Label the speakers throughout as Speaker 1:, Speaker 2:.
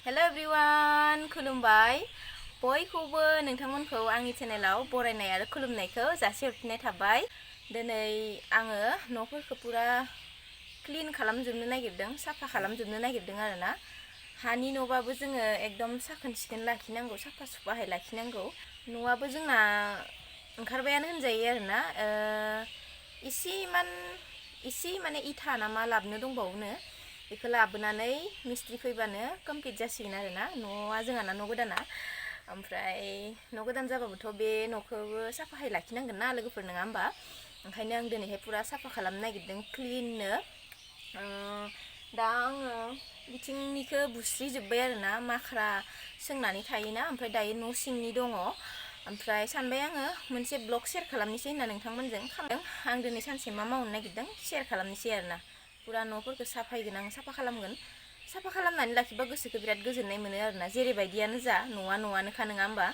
Speaker 1: Hello everyone, खुलुमबाय बयखौबो नोंथांमोनखौ आंनि चेनेलाव बरायनाय आरो खुलुमनायखौ जासिहरफिननाय थाबाय। दिनै आङो न'फोरखौ पुरा क्लिन खालामजोबनो नागिरदों, साफा खालामजोबनो नागिरदों आरोना। हानि न'बाबो जोङो एकदम साखोन सिखोन लाखिनांगौ, साफा सुफाहाय लाखिनांगौ। न'आबो जोंना ओंखारबायानो होनजायो आरोना। इसे माने इथा ना मा लाबोनो दंबावोनो। बेखौ लाबोनानै मिस्ट्रि फैबानो कमप्लिट जासिगोन आरोना न'आ जोंहाना न' गोदाना। ओमफ्राय न' गोदान जाबाबोथ' बे न'खौबो साफायै लाखिनांगोन ना लोगोफोर, नङा होमबा? ओंखायनो आं दिनैहाय पुरा साफा खालामनो नागिरदों क्लिननो। दा आङो बिथिंनिखौ बुस्रिजोब्बाय आरोना, माख्रा सोंनानै थायोना, ओमफ्राय दायो न' सिंनि दङ। ओमफ्राय सानबाय आङो मोनसे ब्लग शेयार खालामनोसै होनना नोंथांमोनजों खालामदों। आं दिनै सानसे मा मावनो नागिरदों शेयार खालामनोसै आरोना। पुरा न'फोरखौ साफायगोन, आं साफा खालामगोन। साफा खालामनानै लाखिबा गोसोखौ बिराद गोजोननाय मोनो आरोना। जेरैबायदियानो जा न'आनोखा, नङा होमबा?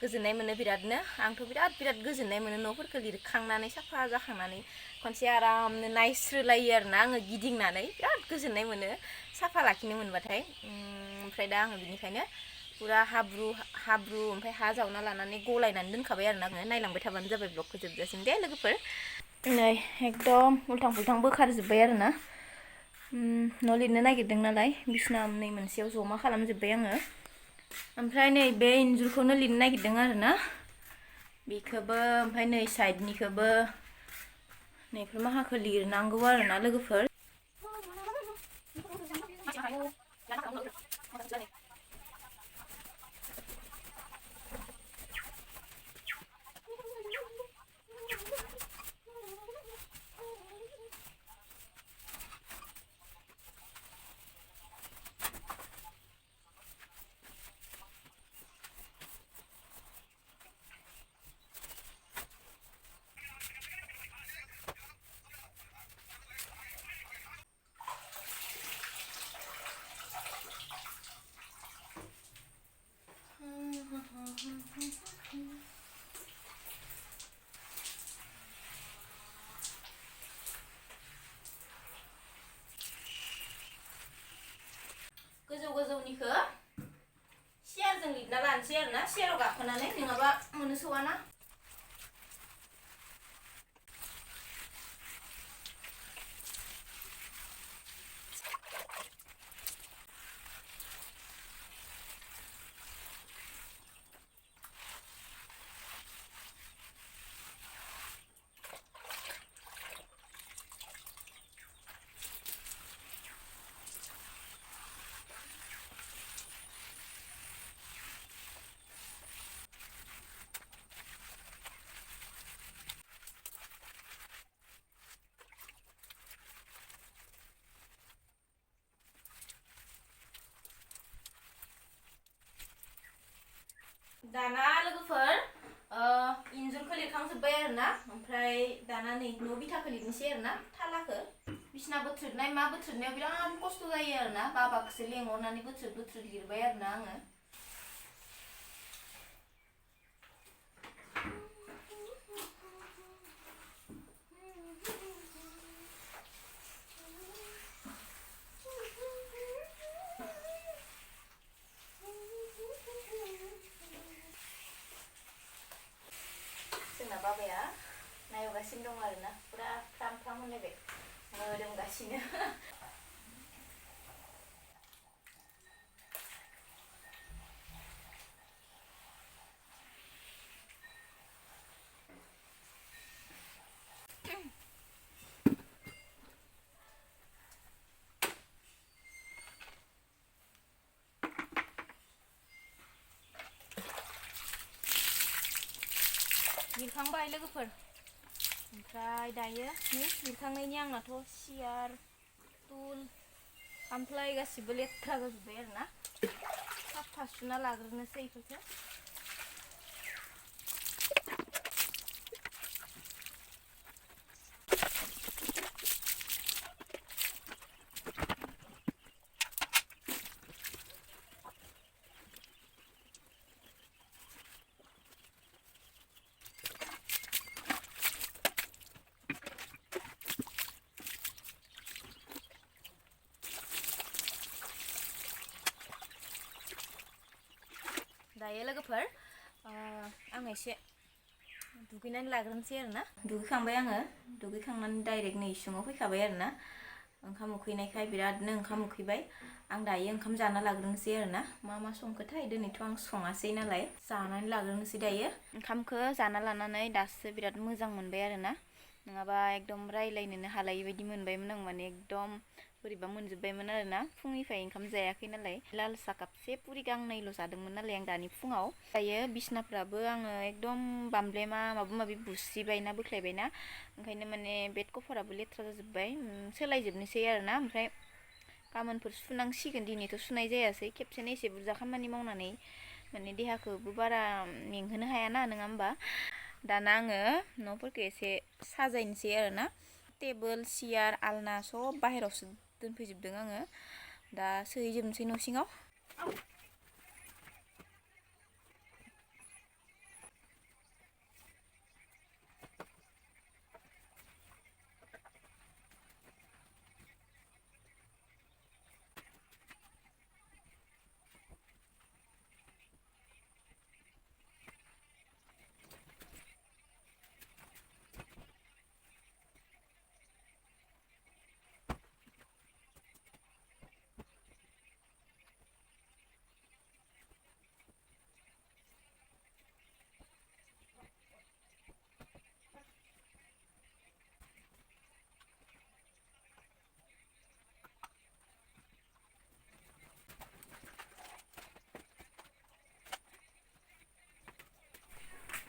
Speaker 1: गोजोननाय मोनो बिरादनो। आंथ' बिराद गोजोननाय मोनो न'फोरखौ लिरखांनानै साफा जाखांनानै खनसे आरामनो नायस्रोलायो आरोना आङो गिदिंनानै, बिराद गोजोननाय मोनो साफा लाखिनो मोनबाथाय। ओमफ्राय दा आङो बिनिखायनो पुरा हाब्रु ओमफ्राय हा जावना लानानै गलायनानै दोनखाबाय आरोना। आङो नायलांबाय थाबानो जाबाय ब्लगखौ जोबजासिम दे लोगोफोर। नै एकदम उल्थां फाल्थां बोखारजोब्बाय आरोना। न' लिरनो नागिरदों नालाय बिसना नै मोनसेयाव जमा खालामजोब्बाय आङो। ओमफ्राय नै बे इन्जुरखौनो लिरनो नागिरदों आरोना, बेखौबो ओमफ्राय नै साइडनिखौबो नैफोर माखाखौ लिरनांगौ आरोना लोगोफोर। गोजौनिखौ सियारजों लिरना लानोसै आरोना, सियाराव गाखोनानै, नङाबा मोनसौवाना। दाना लोगोफोर इन्जुरखौ लिरखांजोब्बाय आरोना। ओमफ्राय दाना नै न' बिथाखौ लिरनोसै आरोना, थालाखौ। बिसना बोथ्रोदनाय मा बोथ्रोदनायाव बिराद खस्थ' जायो आरोना। बाबाखौसो लेंहरनानै बोथ्रोद लिरबाय आरोना आङो। जोंना बाबाया नायगासिनो दं आरोना, पुरा फ्राम होनलायबाय, मोदोमगासिनो। लिरखांबाय लोगोफोर। ओमफ्राय दायो नै लिरखांनायनि आंनाथ' सियार, टुल, खामफ्लाय गासिबो लेथ्रा जाजोब्बाय आरोना। साफा सुना लाग्रोनोसै बेफोरखौ। लोगोफोर आं एसे दुगैनानै लाग्रोनोसै आरोना दुगैखांबाय आङो दुगैखांनानै डाइरेक्ट नै इसिङाव फैखाबाय आरोना ओंखाम उखैनायखाय बिरादनो ओंखाम उखैबाय आं दायो ओंखाम जाना लाग्रोनोसै आरोना मा संखोथाय दिनैथ' आं सङासै नालाय जानानै लाग्रोनोसै दायो ओंखामखौ जाना लानानै दासो बिराद मोजां मोनबाय आरोना नङाबा एकदम रायलायनोनो हालायै बायदि मोनबायमोन आं माने एकदम बोरैबा मोनजोब्बायमोन आरोना फुंनिफ्राय ओंखाम जायाखै नालाय लाल साहा कापसे पुरि गांनैल' जादोंमोन नालाय आं दानि फुङाव दायो बिसनाफ्राबो आङो एकदम बामब्लेमा माबा माबि बुस्रिबायना बोख्लायबायना ओंखायनो माने बेड कभाराबो लेथ्रा जाजोब्बाय सोलायजोबनोसै आरोना ओमफ्राय गाबोनफोर सुनांसिगोन दिनैथ' सुनाय जायासै खेबसेनो एसे बुरजा खामानि मावनानै माने देहाखौबो बारा मेंहोनो हायाना नङा होमबा दाना आङो न'फोरखौ एसे साजायनोसै आरोना टेबोल सियार आलना सब बाहेरावसो दोनफैजोबदों आङो दा सोहैजोबनोसै न' सिङाव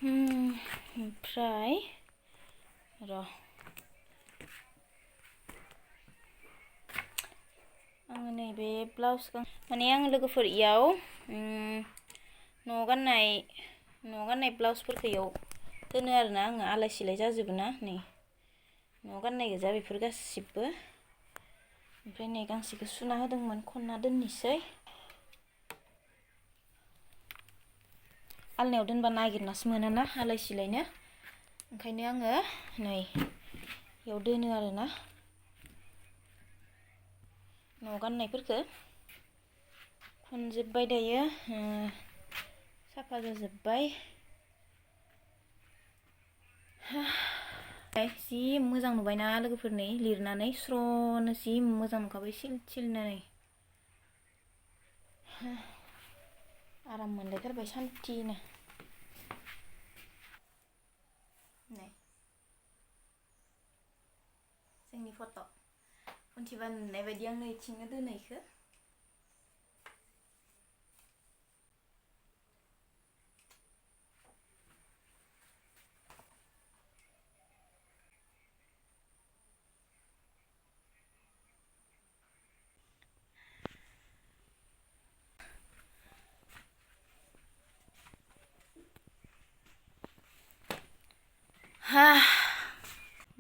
Speaker 1: ओमफ्राय र' आङो नैबे ब्लाउसखौ माने आङो लोगोफोर इयाव न'आव गाननाय ब्लाउसफोरखौ इयाव दोनो आरोना आङो आलाय सिलाय जाजोबो ना नै न'आव गाननाय गोजा बेफोर गासिबो ओमफ्राय नै गांसेखौ सुना होदोंमोन खनना दोननोसै आलनायाव दोनबा नागिरनासो मोनाना आलाय सिलायनो ओंखायनो आङो नै इयाव दोनो आरोना न'आव गाननायफोरखौ खनजोब्बाय दायो साफा जाजोब्बाय जि मोजां नुबायना लोगोफोर नै लिरनानै स्र'नो जि मोजां नुखाबाय सिल सिलनो नै आराम मोनलायथारबाय सान्थिनो नै जोंनि फट' खनथिबा नुनाय बायदि आं नैथिंनो दोनो इखो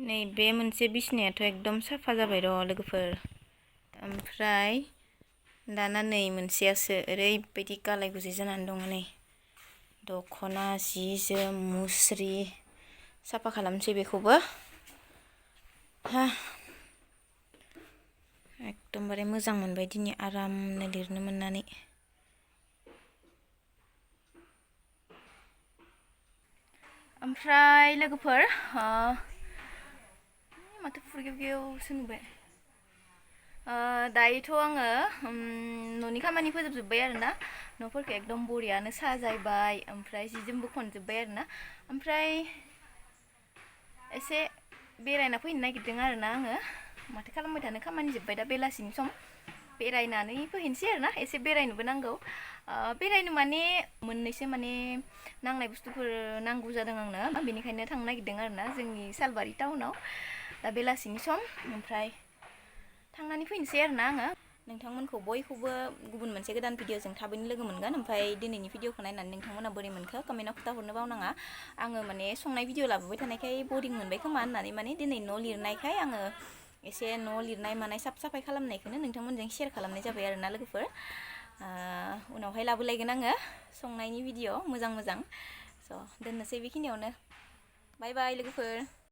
Speaker 1: नैबे मोनसे बिसनायाथ' एकदम साफा जाबाय र' लोगोफोर ओमफ्राय दाना नै मोनसेयासो ओरैबायदि गालाय गुजाय जानानै दङ नै दख'ना जि जोम मुस्रि साफा खालामनोसै बेखौबो एकदमबारे मोजां मोनबाय दिनै आरामनो लिरनो मोननानै ओमफ्राय लोगोफोर माथो फुरगेवगेवसो नुबाय दायोथ' आङो न'नि खामानि फोजोबजोब्बाय आरोना न'फोरखौ एकदम बरियानो साजायबाय ओमफ्राय जि जोमबो खनजोब्बाय आरोना ओमफ्राय एसे बेरायना फैनो नागिरदों आरोना आङो माथो खालामबाय थानो खामानि जोब्बाय दा बेलासिनि सम बेरायनानै फैनोसै आरोना एसे बेरायनोबो नांगौ बेरायनो माने मोननैसो माने नांनाय बुस्थुफोर नांगौ जादों आंनो बेनिखायनो थांनो नागिरदों आरोना जोंनि सालबारि टाउनाव दा बेलासिनि सम ओमफ्राय थांनानै फैनोसै आरोना आङो नोंथांमोनखौ बयखौबो गुबुन मोनसे गोदान भिडिअजों थाबैनो लोगो मोनगोन ओमफ्राय दिनैनि भिडिअखौ नायनानै नोंथांमोना बोरै मोनखो कमेन्टआव खोन्थाहरनो बावनाङा आङो माने संनाय भिडिअ लाबोबाय थानायखाय बरिं मोनबाय खोमा होननानै माने दिनै न' लिरनायखाय आङो एसे न' लिरनाय मानाय साफ साफाय खालामनायखौनो नोंथांमोनजों शेयार खालामनाय जाबाय आरोना लोगोफोर उनावहाय लाबोलायगोन आङो संनायनि भिडिअ मोजां स' दोननोसै बेखिनियावनो बाय बाय लोगोफोर